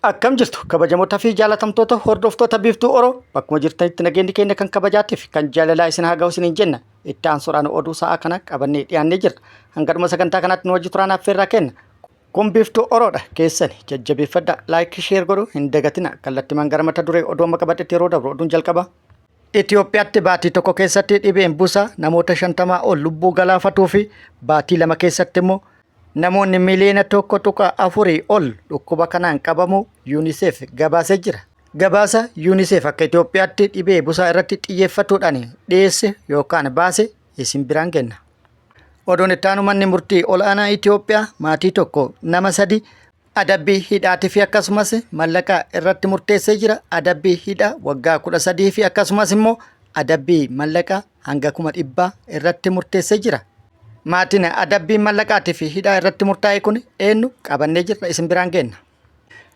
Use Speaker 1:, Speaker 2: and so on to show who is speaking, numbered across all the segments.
Speaker 1: Akkam jirtu kabajamoota fi jaalatamtoota hordoftoota Biiftuu Oro, bakkuma jirtanitti nageenyi keenya kan kabajaatii fi kan jaalalaa isin haa ga'u isiniin jenna. Itti aansuudhaan oduu sa'aa kana qabannee dhiyaannee jirra. Hanga dhuma sagantaa kanaatti nu wajji turaan affeerraa kenna. Kun Biiftuu Oroodha, keessani jajjabeeffadha, like, share godhuu hin dagatina. Kallattimaan gara mata duree oduu amma qabadhetti yeroo dabru, oduun jalqaba. Itoophiyaatti baatii tokko keessatti dhibeen busaa namoota 50 ol lubbuu galaafatuu fi baatii 2 keessatti immoo namoonni miliyoona 1.4 ol dhukkuba kanaan qabamuu UNICEF gabaasee jira. Gabaasa UNICEF akka Itoophiyaatti dhibee busaa irratti xiyyeeffatuudhaan dhiyeesse yookaan baase isin biraan genna. Oduun itti aanu, manni murtii ol'aanaa Itoophiyaa maatii tokko nama sadi adabbii hidhaatii fi akkasumas mallaqa irratti murteessee jira. Adabbii hidhaa waggaa 13 fi akkasumas immoo adabbii mallaqa hanga 100,000 irratti murteessee jira. Maatiin adabbii mallaqaatii fi hidhaa irratti murtaa'e kun eenyu, qabannee jirra, isin biraan geenna.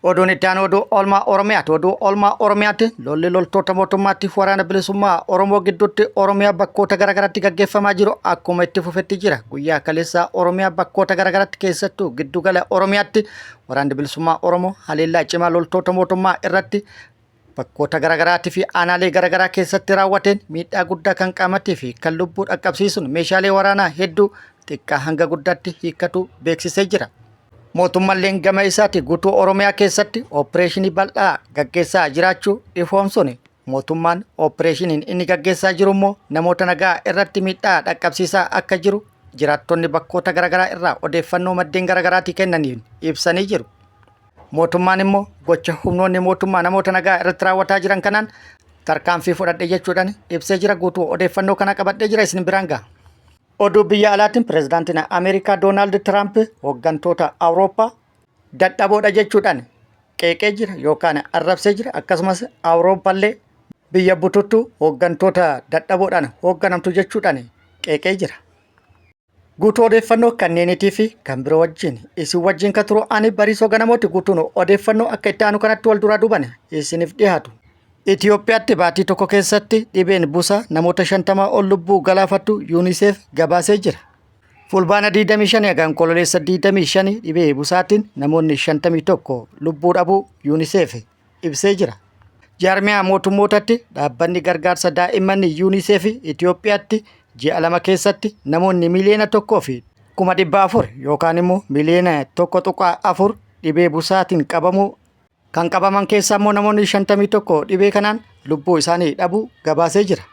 Speaker 1: Oduun itti aanu oduu oolmaa Oromiyaati. Oduu oolmaa Oromiyaatti lolli loltoota mootummaatti waraana bilisummaa Oromoo gidduutti Oromiyaa bakkoota garaagaraatti gaggeeffamaa jiru akkuma itti fufetti jira. Guyyaa kaleessaa Oromiyaa bakkoota garaagaraatti, keessattuu giddugala Oromiyaatti, waraanni bilisummaa Oromoo haleellaa cimaa loltoota mootummaa irratti bakkoota garaagaraatii fi aanaalee garaagaraa keessatti raawwateen miidhaa guddaa kan qaamatii fi kan lubbuu dhaqqabsiisuun meeshaalee waraanaa hedduu xiqqaa hanga guddaatti hiikkatu beeksisee jira. Mootummaalleen gama isaati guutuu Oromiyaa keessatti ooppireeshinii bal'aa gaggeessaa jiraachuu ifoomsuun, mootummaan ooppireeshiniin inni gaggeessaa jiru immoo namoota nagaa irratti miidhaa dhaqqabsiisaa akka jiru jiraattonni bakkoota garaagaraa irraa odeeffannoo maddeen garaagaraatii kennaniin ibsanii jiru. Mootummaan immoo gocha humnoonni mootummaa namoota nagaa irratti raawwataa jiran kanaan tarkaanfii fudhadhe jechuudhaan ibsee jira. Guutuu odeeffannoo kana qabadhee jira, isin biraan gaha. Oduu biyya alaatiin pirezidaantiin Ameerikaa Doonaald Tiraamp hooggantoota Awurooppaa dadhaboodha jechuudhaan qeeqee jira yookaan arrabsee jira. Akkasumas Awurooppaallee biyya bututtuu hooggantoota dadhaboodhaan hoogganamtu jechuudhaan qeeqee jira. Guutuu odeeffannoo kanneeniitii fi kan biroo wajjin isin wajjin kan turu ani Bariisoo Ganamooti. Guutuun odeeffannoo akka itti aanu kanatti wal duraa duuban isiniif dhiyaatu. Itoophiyaatti baatii tokko keessatti dhibeen busaa namoota 50 ol lubbuu galaafattu UNICEF gabaasee jira. Fulbaana 25 haga Onkololeessa 25 dhibee busaatiin namoonni 51 lubbuu dhabuu UNICEF ibsee jira. Jaarmiyaa mootummootatti dhaabbanni gargaarsa daa'immanii UNICEF Itoophiyaatti ji'a 2 keessatti namoonni 1,400,000 yookaan immoo miliyoona 1.4 dhibee busaatiin qabamuu, kan qabaman keessaa immoo namoonni 51 dhibee kanaan lubbuu isaanii dhabuu gabaasee jira.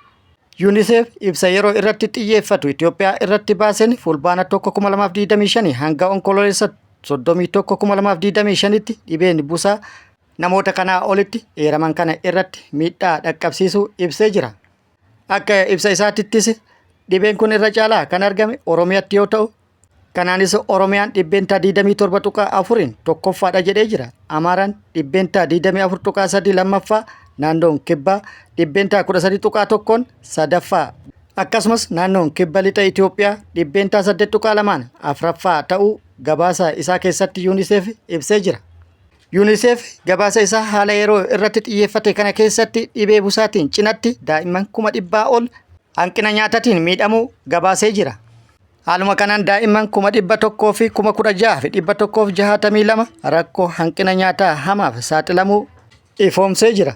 Speaker 1: UNICEF ibsa yeroo irratti xiyyeeffatu Itoophiyaa irratti baaseen Fulbaana 1, 2025 hanga Onkololeessa 31, 2025tti dhibeen busaa namoota kanaa olitti eeraman kana irratti miidhaa dhaqqabsiisuu ibsee jira. Akka ibsa isaatittis dhibeen kun irra caalaa kan argame Oromiyaatti yoo ta'u, kanaanis Oromiyaan 27.4% tokkoffaadha jedhee jira. Amaaraan 24.3% lammaffaa, naannoon Kibbaa 13.1% sadaffaa. Akkasumas naannoon Kibba Lixa Itoophiyaa 8.2% afraffaa ta'uu gabaasa isaa keessatti UNICEF ibsee jira. UNICEF gabaasa isaa haala yeroo irratti xiyyeeffate kana keessatti dhibee busaatiin cinatti daa'imman 100,000 ol hanqina nyaataatiin miidhamuu gabaasee jira. Haaluma kanaan daa'imman 116,162 rakkoo hanqina nyaataa hamaaf saaxilamuu ifoomsee jira.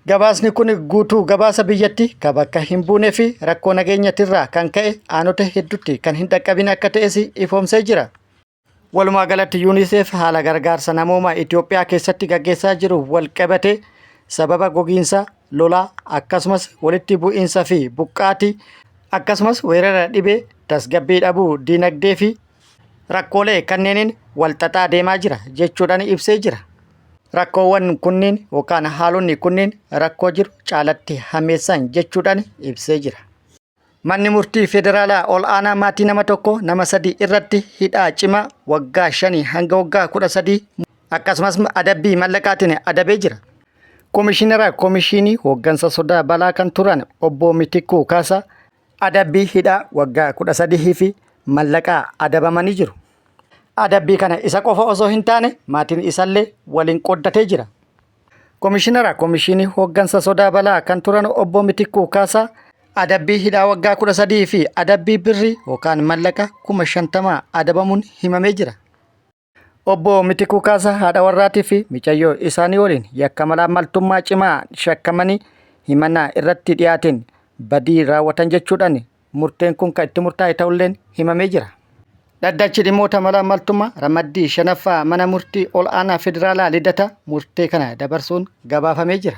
Speaker 1: Gabaasni kun guutuu gabaasa biyyatti kan bakka hin buunee fi rakkoo nageenyatirraa kan ka'e aanota hedduutti kan hin dhaqqabin akka ta'es ifoomsee jira. Walumaa galatti UNICEF haala gargaarsa namoomaa Itoophiyaa keessatti gaggeessaa jiru wal qabatee sababa gogiinsa, lolaa, akkasumas walitti bu'iinsa fi buqqaatii, akkasumas weerara dhibee, tasgabbii dhabuu diinagdee fi rakkoolee kanneeniin wal xaxaa deemaa jira jechuudhaan ibsee jira. Rakkoowwan kunniin yookaan haalonni kunniin rakkoo jiru caalatti hammeessan jechuudhaan ibsee jira. Manni murtii federaalaa ol aanaa maatii nama tokko nama sadii irratti hidhaa cimaa waggaa 5 hanga waggaa 13 akkasumas adabbii mallaqaatiin adabee jira. Komishinara Komishinii hooggansa sodaa balaa kan turan obbo Mitikkuu Kaasaa adabbii hidhaa waggaa 13 fi mallaqaa adabamanii jiru. Adabbii kana isa qofa osoo hin taane maatiin isallee waliin qooddatee jira. Komishinara Komishinii hooggansa sodaa balaa kan turan obbo Mitikkuu Kaasaa adabbii hidhaa waggaa 13 fi adabbii birrii yookaan mallaqa 50,000 adabamuun himamee jira. Obbo Mitikuu Kaasaa haadha warraatii fi micayyoo isaanii waliin yakka malaammaltummaa cimaa shakkamanii himannaa irratti dhiyaateen badii raawwatan jechuudhaan murteen kun kan itti murtaa'e ta'ulleen himamee jira. Dhaddachi dhimmoota malaammaltummaa ramaddii shanaffaa mana murtii ol'aanaa federaalaa Lidata murtee kana dabarsuun gabaafamee jira.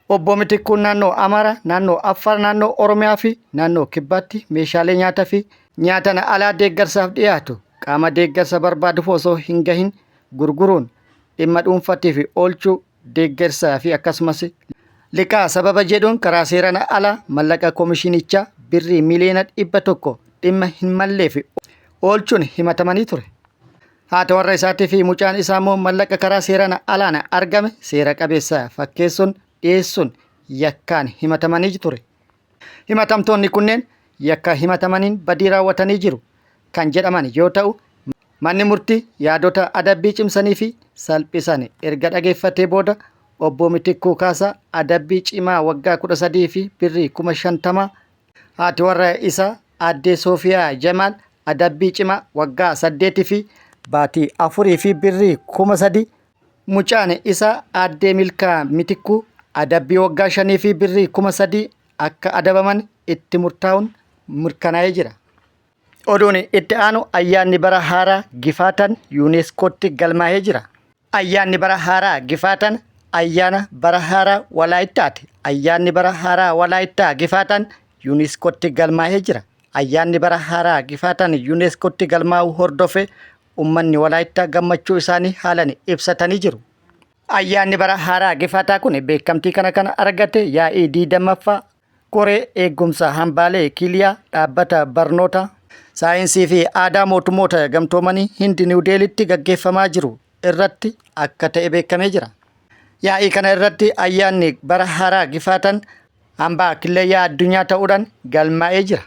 Speaker 1: Obbo Mitikkuun naannoo Amaaraa, naannoo Affaar, naannoo Oromiyaa fi naannoo Kibbaatti meeshaalee nyaataa fi nyaatan alaa deeggarsaaf dhiyaatu qaama deeggarsa barbaaduuf osoo hin gahin gurguruun dhimma dhuunfatiif oolchuu deeggarsaa fi akkasumas liqaa sababa jedhuun karaa seeraan alaa mallaqa komishinichaa birrii miliyoona 100 dhimma hin malleef oolchuun himatamanii ture. Haati warra isaatii fi mucaan isaa immoo mallaqa karaa seeraan alaan argame seera qabeessa fakkeessuun dhiyeessuun yakkaan himatamanii ture. Himatamtoonni kunneen yakka himatamaniin badii raawwatanii jiru kan jedhaman yoo ta'u, manni murtii yaadota adabbii cimsanii fi salphisan erga dhageeffatee booda Obbo Mitikkuu Kaasaa adabbii cimaa waggaa 13 fi birrii 50,000, haati warra isaa Aaddee Soofiyaa Jamaal adabbii cimaa waggaa 8 fi baatii 4 fi birrii 3,000, mucaan isaa Aaddee Milkaa Mitikkuu adabbii waggaa 5 fi birrii 3,000 akka adabaman itti murtaa'uun mirkanaa'ee jira. Oduun itti aanu ayyaanni bara haaraa Gifaatan Yuuneeskootti galmaa'ee jira. Ayyaanni bara haaraa Gifaatan ayyaana bara haaraa Walaayittaati. Ayyaanni bara haaraa Walaayittaa Gifaatan Yuuneeskootti galmaa'ee jira. Ayyaanni bara haaraa Gifaatan Yuuneeskootti galmaa'uu hordofee ummanni Walaayittaa gammachuu isaanii haalan ibsatanii jiru. Ayyaanni bara haaraa Gifaataa kun beekamtii kana kan argate yaa'ii 20ffaa Koree Eegumsa Hambaalee Kiliyaa Dhaabbata Barnoota, Saayinsii fi Aadaa Mootummoota Gamtoomanii Hindi Niw Deelitti gaggeeffamaa jiru irratti akka ta'e beekamee jira. Yaa'ii kana irratti ayyaanni bara haaraa Gifaatan hambaa killeeyyaa addunyaa ta'uudhaan galmaa'ee jira.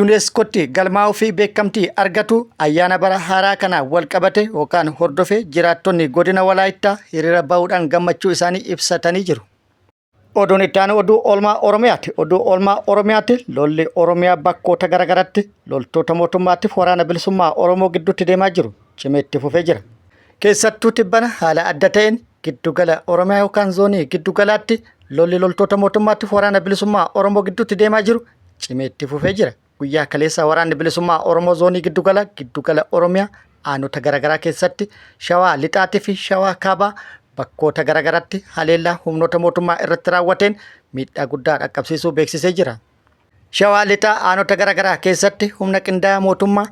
Speaker 1: UNESCOtti galmaa'uu fi beekamtii argatu ayyaana bara haaraa kana walqabate yookaan hordofee jiraattonni godina Walaayittaa hiriira bahuudhaan gammachuu isaanii ibsatanii jiru. Oduun itti aanu oduu oolmaa Oromiyaati. Oduu oolmaa Oromiyaati lolli Oromiyaa bakkoota garaagaratti loltoota mootummaatiif waraana bilisummaa Oromoo gidduutti deemaa jiru cimee itti fufee jira. Keessattuu tibbana haala adda ta'een giddugala Oromiyaa yookaan zoonii giddugalaatti lolli loltoota mootummaatiif waraana bilisummaa Oromoo gidduutti deemaa jiru cimee itti fufee jira. Guyyaa kaleessa waraanni bilisummaa Oromoo zoonii giddugala giddugala Oromiyaa aanota garaagaraa keessatti Shawaa Lixaatii fi Shawaa Kaabaa bakkoota garaagaraatti haleellaa humnoota mootummaa irratti raawwateen miidhaa guddaa dhaqqabsiisuu beeksisee jira. Shawaa Lixaa aanota garaagaraa keessatti humna qindaa'aa mootummaa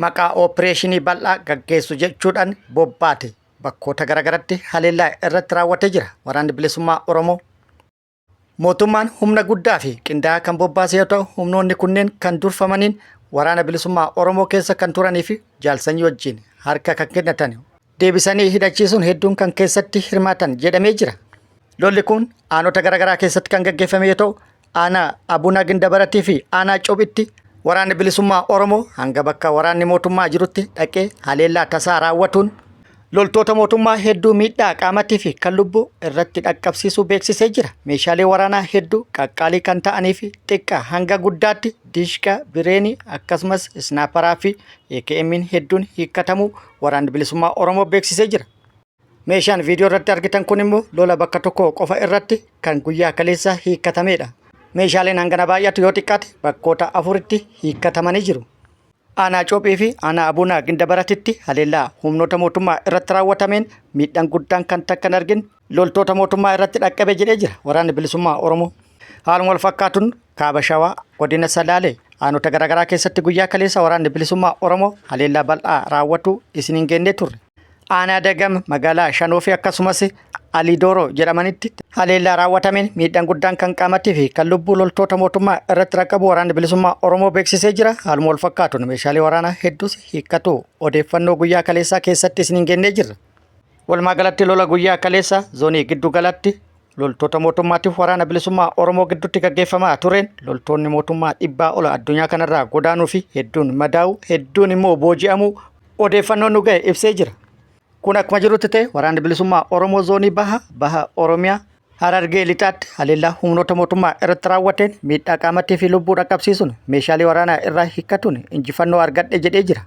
Speaker 1: maqaa ooppireeshinii bal'aa gaggeessu jechuudhaan bobbaate bakkoota garaagaraatti haleellaa irratti raawwatee jira. Waraanni bilisummaa Oromoo Mootummaan humna guddaa fi qindaa'aa kan bobbaase yoo ta'u, humnoonni kunneen kan durfamaniin waraana bilisummaa Oromoo keessa kan turanii fi jaalsanyii wajjin harka kan kennatan deebisanii hidhachiisuun hedduun kan keessatti hirmaatan jedhamee jira. Lolli kun aanota garaagaraa keessatti kan gaggeeffame yoo ta'u, aanaa Abunaa Gindabaratii fi aanaa Cophitti waraanni bilisummaa Oromoo hanga bakka waraanni mootummaa jirutti dhaqee haleellaa tasaa raawwatuun Loltoota mootummaa hedduu miidhaa qaamatii fi kan lubbuu irratti dhaqqabsiisuu beeksisee jira. Meeshaalee waraanaa hedduu qaqqaalii kan ta'anii fi xiqqaa hanga guddaatti diishqaa, bireenii akkasumas isnaaparaa fi AKM'n hedduun hiikkatamuu Waraanni Bilisummaa Oromoo beeksisee jira. Meeshaan viidiyoo irratti argitan kun immoo lola bakka tokko qofa irratti kan guyyaa kaleessaa hiikkatameedha. Meeshaaleen hangana baay'atu yoo xiqqaate bakkoota afuritti hiikkatamanii jiru. Aanaa Cophii fi Aanaa Abuunaa Gindabaratitti haleellaa humnoota mootummaa irratti raawwatameen miidhaan guddaan kan takka hin argin loltoota mootummaa irratti dhaqqabe jedhee jira Waraanni Bilisummaa Oromoo. Haaluma wal fakkaatuun Kaaba Shawaa godina Salaalee aanota garaagaraa keessatti guyyaa kaleessa Waraanni Bilisummaa Oromoo haleellaa bal'aa raawwatuu isiniin geennee turre. Aanaa Dagam magaalaa Shanoo fi akkasumas Aliidooroo jedhamanitti haleellaa raawwatameen miidhaan guddaan kan qaamatii fi kan lubbuu loltoota mootummaa irratti raqqabu waraanni bilisummaa Oromoo beeksisee jira. Haaluma wal fakkaatuun meeshaalee waraanaa hedduus hiikkatu odeeffannoo guyyaa kaleessaa keessatti isiniin gennee jirra. Walumaa galatti lola guyyaa kaleessa zoonii giddu galatti loltoota mootummaatiif waraana bilisummaa Oromoo gidduutti gaggeeffamaa tureen loltoonni mootummaa dhibbaa ol addunyaa kanarraa godaanuu fi hedduun madaa'uu hedduun immoo booji'amuu odeeffannoon nu ga'e ibsee jira. Kun akkuma jirutti ta'e waraanni bilisummaa Oromoo zoonii baha baha Oromiyaa Harargee lixaatti haleellaa humnoota mootummaa irratti raawwateen miidhaa qaamatii fi lubbuu dhaqqabsiisuun meeshaalee waraanaa irraa hiikkatuun injifannoo argadhe jedhee jira.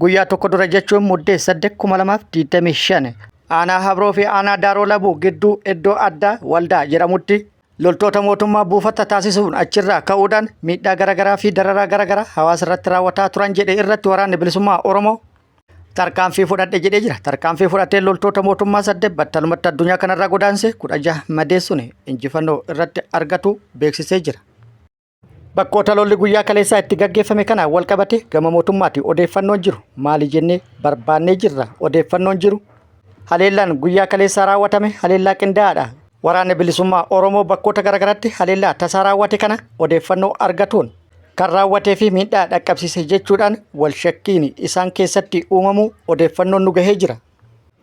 Speaker 1: Guyyaa tokko dura jechuun Muddee 8, 2025 aanaa Habroo fi aanaa Daaroo Labuu gidduu iddoo addaa Waldaa jedhamutti loltoota mootummaa buufata taasisuun achirraa ka'uudhaan miidhaa garaagaraa fi dararaa garaagaraa hawaasa irratti raawwataa turan jedhe irratti waraanni bilisummaa Oromoo tarkaanfii fudhadhe jedhee jira. Tarkaanfii fudhateen loltoota mootummaa 8 battalumatti addunyaa kanarraa godaanse 16 madeessuun injifannoo irratti argatu beeksisee jira. Bakkoota lolli guyyaa kaleessaa itti gaggeeffame kanaan wal qabate gama mootummaati odeeffannoon jiru maali jennee barbaannee jirra. Odeeffannoon jiru haleellaan guyyaa kaleessaa raawwatame haleellaa qindaa'aadha. Waraanni bilisummaa Oromoo bakkoota garaagaraatti haleellaa tasaa raawwate kana odeeffannoo argatuun kan raawwatee fi miidhaa dhaqqabsiise jechuudhaan wal shakkiin isaan keessatti uumamuu odeeffannoon nu gahee jira.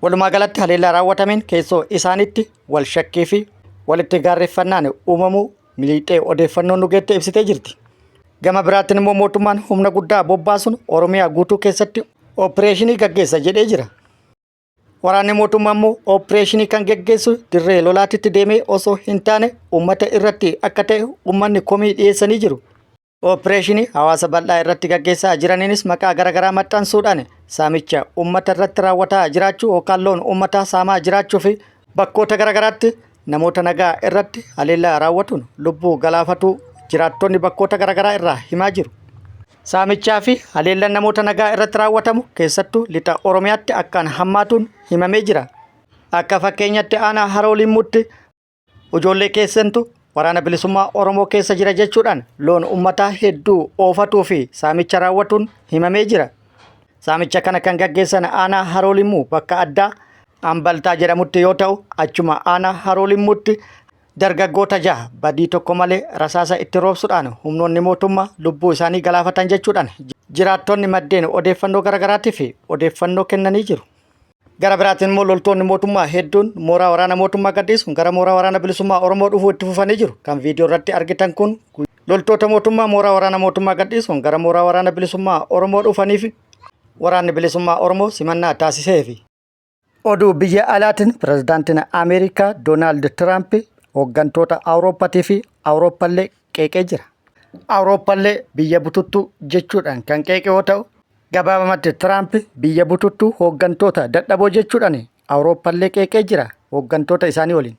Speaker 1: Walumaa galatti haleellaa raawwatameen keessoo isaanitti wal shakkii fi walitti gaarreeffannaan uumamuu miliixee odeeffannoon nu geette ibsitee jirti. Gama biraatiin immoo mootummaan humna guddaa bobbaasuun Oromiyaa guutuu keessatti ooppireeshinii gaggeessa jedhee jira. Waraanni mootummaa immoo ooppireeshinii kan gaggeessu dirree lolaatitti deemee osoo hin taane uummata irratti akka ta'e uummanni komii dhiyeessanii jiru. Ooppireeshinii hawaasa bal'aa irratti gaggeessaa jiraniinis maqaa garaagaraa maxxansuudhaan saamicha uummata irratti raawwataa jiraachuu yookaan loon uummataa saamaa jiraachuu fi bakkoota garaagaraatti namoota nagaa irratti haleellaa raawwatuun lubbuu galaafatuu jiraattonni bakkoota garaagaraa irraa himaa jiru. Saamichaa fi haleellaan namoota nagaa irratti raawwatamu keessattuu lixa Oromiyaatti akkaan hammaatuun himamee jira. Akka fakkeenyatti aanaa Haroo Limmuutti Ijoollee keessantu waraana bilisummaa Oromoo keessa jira jechuudhaan loon uummataa hedduu oofatuu fi saamicha raawwatuun himamee jira. Saamicha kana kan gaggeessan aanaa Haroo Limmuu bakka addaa Ambaltaa jedhamutti yoo ta'u, achuma aanaa Haroo Limmuutti dargaggoota jaha badii tokko malee rasaasa itti roobsuudhaan humnoonni mootummaa lubbuu isaanii galaafatan jechuudhaan jiraattonni maddeen odeeffannoo garaagaraatiif odeeffannoo kennanii jiru. Gara biraatiin immoo loltoonni mootummaa hedduun mooraa waraana mootummaa gadhiisuun gara mooraa waraana bilisummaa Oromoo dhufuu itti fufanii jiru. Kan viidiyoo irratti argitan kun loltoota mootummaa mooraa waraana mootummaa gadhiisuun gara mooraa waraana bilisummaa Oromoo dhufaniif waraanni bilisummaa Oromoo simannaa taasiseefi. Oduu biyya alaatiin pirezidaantiin Ameerikaa Doonaald Tiraamp hooggantoota Awurooppaatii fi Awurooppallee qeeqee jira. Awurooppallee biyya bututtuu jechuudhaan kan qeeqe yoo ta'u, gabaabamatti Tiraamp biyya bututtuu hooggantoota dadhaboo jechuudhaan Awurooppallee qeeqee jira hooggantoota isaanii waliin.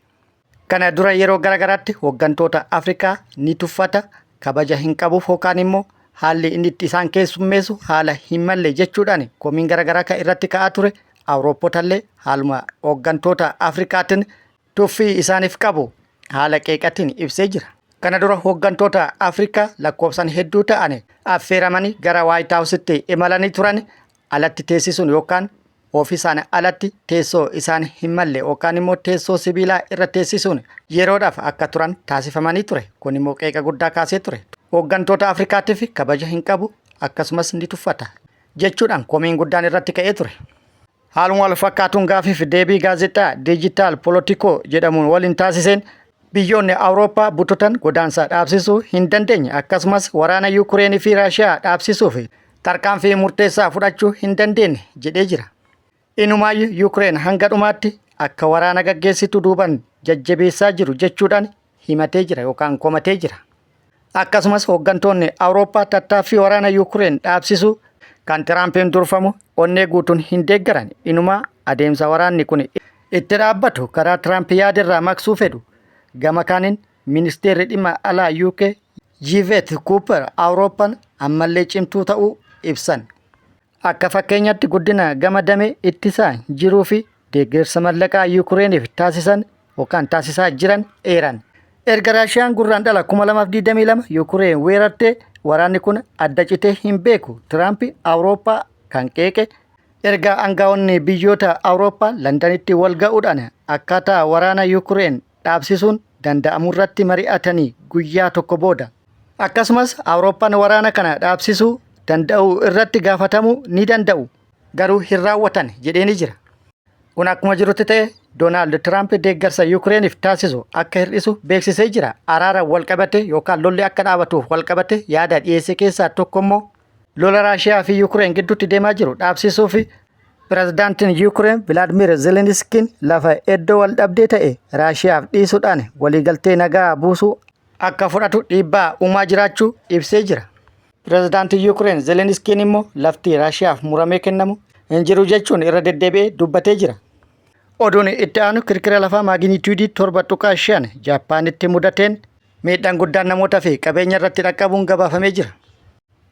Speaker 1: Kana dura yeroo garaagaraatti hooggantoota Afrikaa ni tuffata, kabaja hin qabuuf yookaan immoo haalli inni itti isaan keessummeessu haala hin malle jechuudhaan komiin garaagaraa kan irratti ka'aa ture. Awurooppotallee haaluma hooggantoota Afrikaatiin tuffii isaaniif qabu haala qeeqatiin ibsee jira. Kana dura hooggantoota Afrikaa lakkoofsaan hedduu ta'an affeeramanii gara Waayit Haawusitti imalanii turan alatti teessisuun yookaan oofisaan alatti teessoo isaan hin malle yookaan immoo teessoo sibiilaa irra teessisuun yeroodhaaf akka turan taasifamanii ture. Kun immoo qeeqa guddaa kaasee ture. Hooggantoota Afrikaatiif kabaja hin qabu akkasumas ni tuffata jechuudhaan komiin guddaan irratti ka'ee ture. Haaluma wal fakkaatuun gaafiif deebii gaazexaa Diijitaal Polotikoo jedhamuun waliin taasiseen biyyoonni Awurooppaa bututan godaansa dhaabsisuu hin dandeenye akkasumas waraana Yuukireenii fi Raashiyaa dhaabsisuuf tarkaanfii murteessaa fudhachuu hin dandeenye jedhee jira. Inumaayyuu Yuukireen hanga dhumaatti akka waraana gaggeessitu duuban jajjabeessaa jiru jechuudhaan himatee jira yookaan komatee jira. Akkasumas hooggantoonni Awurooppaa tattaaffii waraana Yuukireen dhaabsisuu kan Tiraampiin durfamu onnee guutuun hin deeggaran. Inumaa adeemsa waraanni kun itti dhaabbatu karaa Tiraamp yaaderraa maqsuu fedhu. Gama kaaniin ministeerri dhimma alaa UK Yvette Cooper Awurooppaan ammallee cimtuu ta'uu ibsan. Akka fakkeenyaatti guddina gama damee ittisaa jiruu fi deeggarsa mallaqaa Yuukireeniif taasisan yookaan taasisaa jiran eeran. Erga Raashiyaan Gurraandhala 2022 Yuukireen weerartee waraanni kun adda citee hin beeku. Tiraamp Awurooppaa kan qeeqe erga aangaa'onni biyyoota Awurooppaa Landanitti wal ga'uudhaan akkaataa waraana Yuukireen dhaabsisuun danda'amurratti mari'atanii guyyaa tokko booda. Akkasumas Awurooppaan waraana kana dhaabsisuu danda'uu irratti gaafatamuu ni danda'u garuu hin raawwatan jedhee ni jira. Kun akkuma jirutti ta'e Doonaald Tiraamp deeggarsa Yukireeniif taasisu akka hir'isu beeksisee jira. Araara walqabate yookaan lolli akka dhaabatuuf walqabate yaada dhiyeesse keessaa tokko immoo lola Raashiyaa fi Yukireen gidduutti deemaa jiru dhaabsisuu fi Pirezidaantiin Yukireen Vilaadimir Zelenskiin lafa iddoo wal dhabdee ta'e Raashiyaaf dhiisuudhaan waliigaltee nagaa buusuu akka fudhatu dhiibbaa uumaa jiraachuu ibsee jira. Pirezidaantiin Yuukireen Zeleniskiin immoo lafti Raashiyaaf muramee kennamu hin jiru jechuun irra deddeebi'ee dubbatee jira. Oduun itti aanu kirkira lafaa maaginiituudii 7.5 Jaappaanitti mudateen miidhaan guddaan namootaa fi qabeenya irratti dhaqqabuun gabaafamee jira.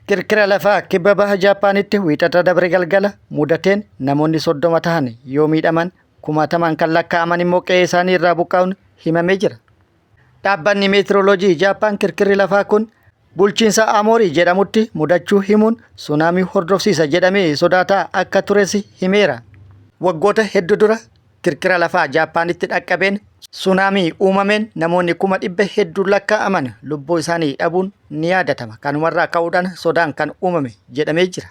Speaker 1: Kirkira lafaa kibba baha Jaappaanitti Wiixata dabre galgala mudateen namoonni 30 tahan yoo miidhaman kumaatamaan kan lakkaa'aman immoo qe'ee isaanii irraa buqqa'uun himamee jira. Dhaabbanni Meetirooloojii Jaappaan kirkirri lafaa kun bulchiinsa Amoorii jedhamutti mudachuu himuun sunaamii hordofsiisa jedhamee sodaataa akka tures himeera. Waggoota hedduu dura kirkira lafaa Jaappaanitti dhaqqabeen sunaamii uumameen namoonni 100,000 hedduun lakkaa'aman lubbuu isaanii dhabuun ni yaadatama. Kanumarraa ka'uudhaan sodaan kan uumame jedhamee jira.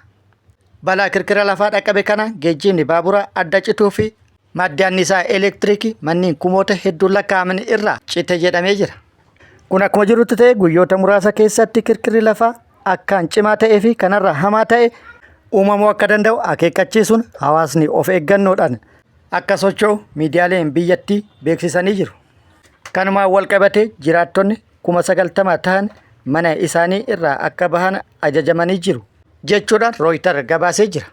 Speaker 1: Balaa kirkira lafaa dhaqqabe kana geejjibni baaburaa adda cituu fi maddi anniisaa elektiriikii manneen kumoota hedduun lakkaa'aman irraa cite jedhamee jira. Kun akkuma jirutti ta'e guyyoota muraasa keessatti kirkirri lafaa akkaan cimaa ta'ee fi kanarra hamaa ta'e uumamuu akka danda'u akeekkachiisuun hawaasni of eeggannoodhaan akka socho'u miidiyaaleen biyyattii beeksisanii jiru. Kanumaan wal qabatee jiraattonni 90,000 ta'an mana isaanii irraa akka bahan ajajamanii jiru jechuudhaan Rooyiter gabaasee jira.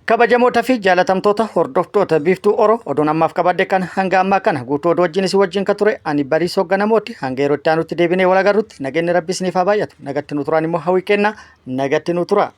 Speaker 1: Kabajamoota fi jaalatamtoota hordoftoota Biiftuu Oro, oduun ammaaf qabadhe kan hanga ammaa kana guutuu oduu wajjin isin wajjin kan ture ani Bariisoo Ganamooti. Hanga yeroo itti aanutti deebinee wal agarrutti nageenyi Rabbi isiniif haa baay'atu. Nagatti nu turaan immoo hawwii kenna. Nagatti nu tura.